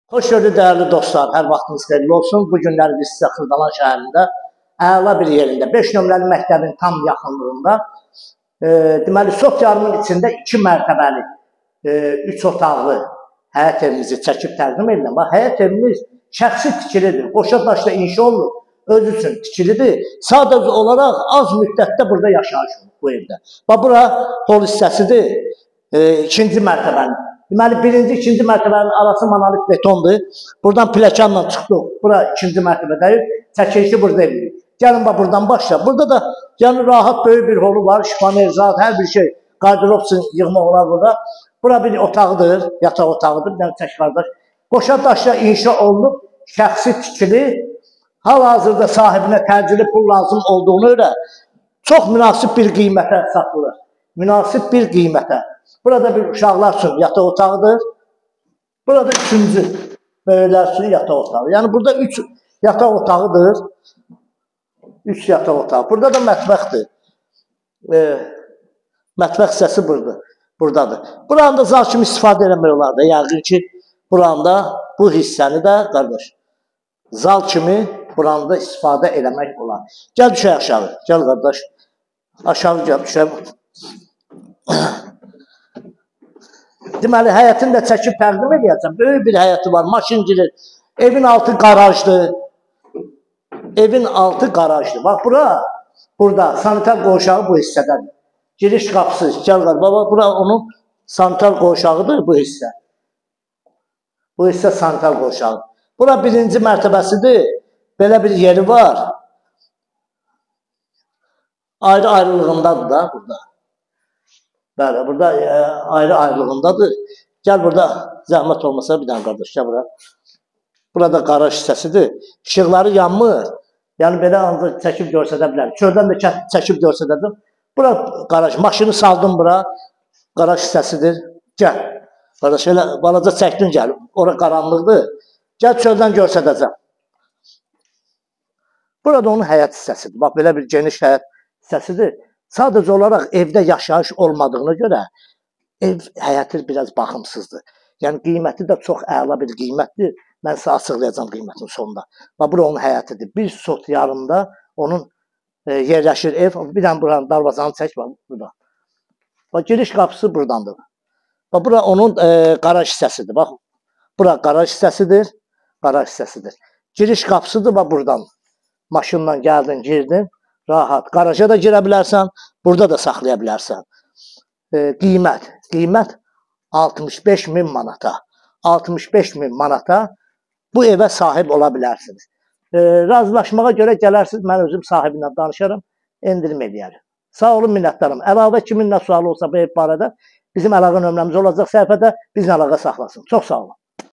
Xoş gördük dəyərli dostlar, hər vaxtınız xeyirli olsun. Bu günləri biz sizə Xırdalan şəhərində əla bir yerində, 5 nömrəli məktəbin tam yaxınlığında, deməli, sot yarımın içində 2 mərtəbəli, 3 otaqlı həyət evimizi çəkib təqdim edirəm. Bax, həyət evimiz şəxsi tikilidir, qoşa daşla inşa olunub, öz üçün tikilidir. Sadəcə olaraq az müddətdə burada yaşayış olur bu evdə. Bax, bura hol hissəsidir, ikinci mərtəbənin. Deməli, birinci, ikinci mərtəbənin arası monolit betondur. Buradan pləkanla çıxdıq. Bura ikinci mərtəbədəyik. Çəkilişi burada edirik. Gəlin, bax, buradan başla. Burada da yəni, rahat böyük bir holu var. Şifaner, zat, hər bir şey. Qardırob üçün yığmaq olar burada. Bura bir otaqdır, yataq otağıdır. Bir dənə çək qardaş. Qoşa daşla inşa olunub, şəxsi tikili. Hal-hazırda sahibinə təcili pul lazım olduğunu görə çox münasib bir qiymətə satılır. Münasib bir qiymətə. Burada bir uşaqlar üçün yataq otağıdır. Burada üçüncü böyüklər üçün yataq otağı. Yəni burada 3 yataq otağıdır. 3 yataq otağı. Burada da mətbəxdir. Mətbəx hissəsi buradadır. Buranı da zal kimi istifadə eləmək olar da. Yəqin ki, buranı da, bu hissəni də, qardaş, zal kimi buranı da istifadə eləmək olar. Gəl düşək aşağı. Gəl qardaş. Aşağı gəl düşək. Deməli, həyətini də çəkib təqdim edəcəm. Böyük bir həyəti var, maşın girir. Evin altı qarajdır. Evin altı qarajdır. Bax, bura, burada sanitar qovşağı bu hissədədir. Giriş qapısı, gəl var. Baba, bura onun sanitar qovşağıdır bu hissə. Bu hissə sanitar qovşağı. Bura birinci mərtəbəsidir. Belə bir yeri var. Ayrı-ayrılığındadır da burada. Bəli, burada ayrı-ayrılığındadır. Gəl burada, zəhmət olmasa bir dənə qardaş, gəl bura. Burada qaraj hissəsidir. İşıqları yanmır. Yəni, belə ancaq çəkib göstərə bilərəm. Çöldən də çəkib göstərdim. Bura qaraj, maşını saldım bura. Qaraj hissəsidir. Gəl. Qardaş, elə balaca çəkdin gəl. Ora qaranlıqdır. Gəl çöldən göstərəcəm. Burada onun həyət hissəsidir. Bax, belə bir geniş həyət hissəsidir. Sadəcə olaraq evdə yaşayış olmadığına görə ev həyəti biraz baxımsızdır. Yəni, qiyməti də çox əla bir qiymətdir. Mən sizə açıqlayacağam qiymətin sonunda. Bax, bura onun həyətidir. Bir sot yarımda onun yerləşir ev. Bir dənə buranın darvazanı çək, bax, burada. Bax, giriş qapısı buradandır. Bax, bura onun qaraj hissəsidir. Bax, bura qaraj hissəsidir. Qaraj hissəsidir. Giriş qapısıdır, bax, buradan. Maşınla gəldin, girdin. Rahat. Qaraja da girə bilərsən, burada da saxlaya bilərsən. Qiymət. Qiymət 65 min manata. 65 min manata bu evə sahib ola bilərsiniz. Razılaşmağa görə gələrsiniz, mən özüm sahibinlə danışaram, endirim eləyərim. Sağ olun, minnətdarım. Əlavə kimin nə sualı olsa bu ev barədə bizim əlaqə nömrəmiz olacaq səhifədə, bizlə əlaqə saxlasın. Çox sağ olun.